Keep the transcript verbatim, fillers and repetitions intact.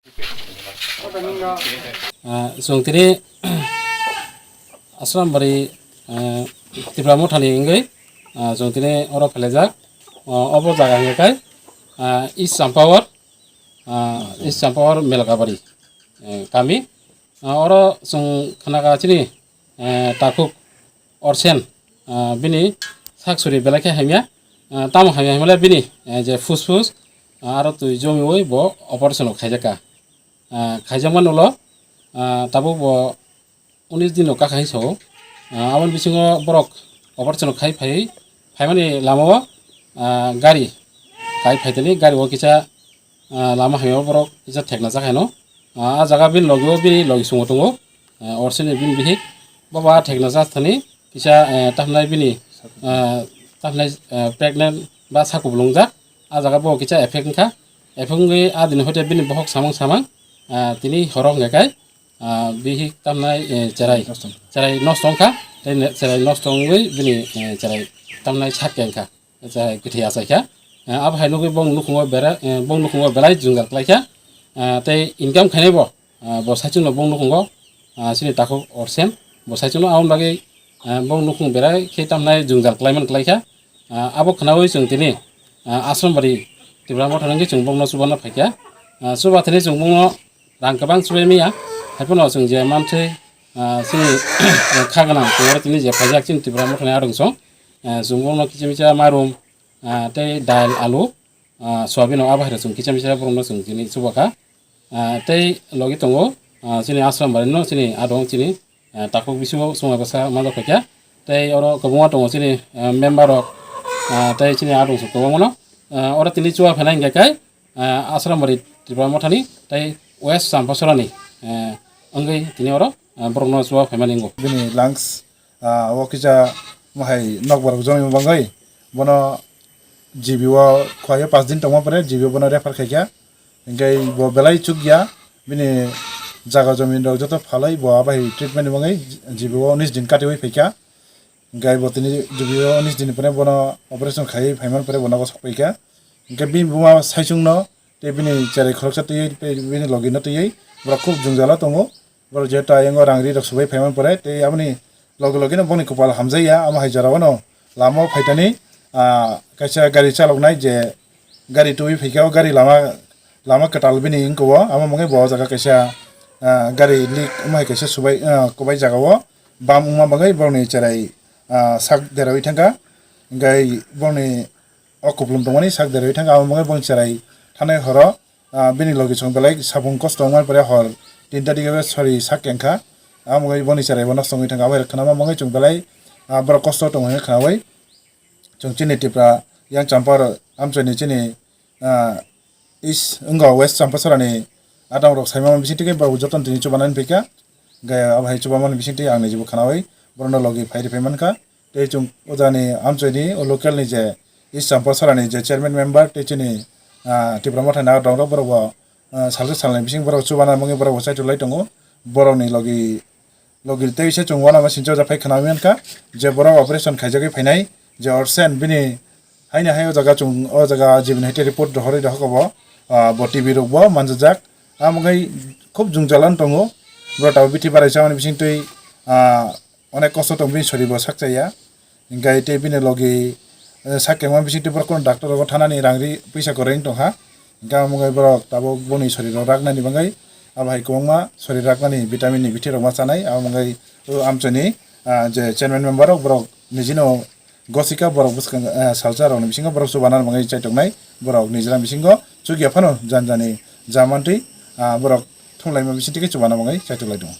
Ah, chwng tini Asrambari, ah, Tipra Mothani wngwi, ah, chwng tini oro phailajak. Ah, obo jaga hwnkhe kai, ah, East Champaor, ah, East Champaor Melkabari, eh, kami. Ah, oro chwng khnakha chini, eh, takhuk Orsen, ah, bini sak suri belai khe hamya, ah, tamo hamya himle bini, eh, je fuspus, ah, aro twi jomiui bo operation rok khaijakha. Ah, khaijakmani ulo, ah, tabuk bo unis din rok kakha hinwi sao. Ah, aboni bisingo borok operation rok khai phaiwi phaimani lamao, ah, gari kai phaitani gari o kisa, ah, lama hamya borok kisa thekna chak haino. Ah, a jaga bini logi o bini logi sungo tongo. Ah, Orseni bini bihik. Bobo a thekna jak thani kisa, eh, tamhnai bini, ah, tamhnai, eh, pregnant ba saku bulungjak. A jaga bo kisa effect wngkha. Effect wngwi a dini hoite bini bohok samang samang, ah, tini horo hwnkhe kai, ah, bihik tamhnai, eh, cherai, cherai nosto wngkha. Tei ne-, cherai nosto wngwi bini, eh, cherai tamhnai sak khe wngkha. Achai kwthwi achaikha. Ah, abo hai nugwi bong nukhungo bera-, eh, bong nukhungo belai jwngjal klaikha. Ah, tei income khainai bo, ah, bo saichungno bong nukhungo, ah, chini takhuk Orsen, bo saichungno aboni bagwi, ah, bong nukhung berai khe tamnai jwngjal klaiman klaikha. Ah, abo khnaui chwng tini, ah, Asrambari Tipra Motha nungwi chwng bongno chubana phaikha. Ah, chuba thani chwng bongno rang kwbang chubai maya, haiphano chwng je manthwi, ah, chini kha gwnang tongmani tini je phaijak chini Tipra Mothani adungsong, ah, chwng bongno kichimisa mairum, ah, tei dal, alu, ah, soyabin rok abo hai rok chwng kisa misa borokno chwng tini chubakha. Ah, tei logi tongo, ah, chini Asrambari no chini adong chini, ah, takhuk bisingo chwng bwsa manjak phaikha. Tei oro kwbangma tongo chini, ah, member rok, ah, tei chini adong kwbangma no, ah, oro tini chuba phainai hwnkhe kai, ah, Asrambari Tipra Mothani tei West Champasorani, ah, wngwi tini oro, ah, borokno chuba phaimani wngo. Bini lungs, ah, o kisa mohai nokbar jongwi bangwi bono G B o khuaio pas din tongma pore G B o bono refer khaikha. Hingke bo belai chukya, bini jaga jomin rok joto phalai bo abai treatment ni bagwi G B o unis din katiwi phaikha. Hingke bo tini G B o unis din ni pore bono operation khaiwi phaiman pore bo nogo sok paikha. Hingke bini buma saichung no tei bini cherai khoroksa twiwi tei bini logi no twiwi borok khub jwngjalo tongo. Borok je ta yango rang ri rok subai phaiman pore tei aboni logi logi no bongni kopal hamjakya, amo hai jora o no lama o phaitani, ah, kaisa gari chaloknai je gari tubui phaikha o gari lama, lama kwtal bini wngkha o, amo mungwi bo o jaga kaisa, ah, gari leak wngma hai kaisa subai, ah, kwbai jaga o bam wngma bagwi borokni cherai, ah, sak deraui thangkha, hingkhai borokni o kupulung tongmani sak deraui thangkha, amo mungwi borokni cherai thanai horo, ah, bini logi chwng belai sapung kosto wngmani pore hor tinta dige sori sak kengkha, amo mungwi borokni cherai bo nosto wngwi thangkha, abo hai khe khwnama mungwi chwng belai, ah, borok kosto tongo hwnwi khwnaui. Chwng chini Tripura yang Champar amchai ni chini, ah, East wngkha West Champasara ni adang rok saimano bising twi borok joto tini chubanani phaikha. Hingkhe abo hai chubamani bising twi ang nijibo khwnaui borokno logi phai rwphai mankha. Tei chwng o jagani amchai ni o local ni je East Champasara ni je chairman member tei chini, ah, Tripura Motha ni adang rok borok bo, ah, salsa salnai bising borok chubana mungwi borok bo chaitok lai tongo. Borokni logi Logi tei se chwng uanama sincha o japhai khwnaui mankha je borok operation khaijagwi phainai je Orsen bini haino hai o jaga chwng o jaga jibini hai report rohorwi rohorkha bo, ah, bo T V rok bo manjajak. Amo wngwi khub jwngjal wng tongo. Borok tabuk bithi barai chamani bisingtwi, ah, onek kosto tong bini sori bo sak chaya. Hingkhe tei bini logi, eh, sak kengma bisingtwi borok kono doctor rogo thanani rang ri puisa kwrwi wng tongkha. Hingkhe amo wngwi borok tabuk boni sori rok raknani bagwi abo hai kwbangma sori raknani vitamin ni bithi rok ma chanai. Amo wngwi o amchai ni, ah, je chairman member rok borok nijino gosika borok bwskang, ah, salsa rok ni bisingo borok chubanani bagwi chaitok nai. Borok nijra bisingo chukya phano jani jani jamantwi, ah, borok thumlaima bisingtwi khe chubana bagwi chaitok lai tongo.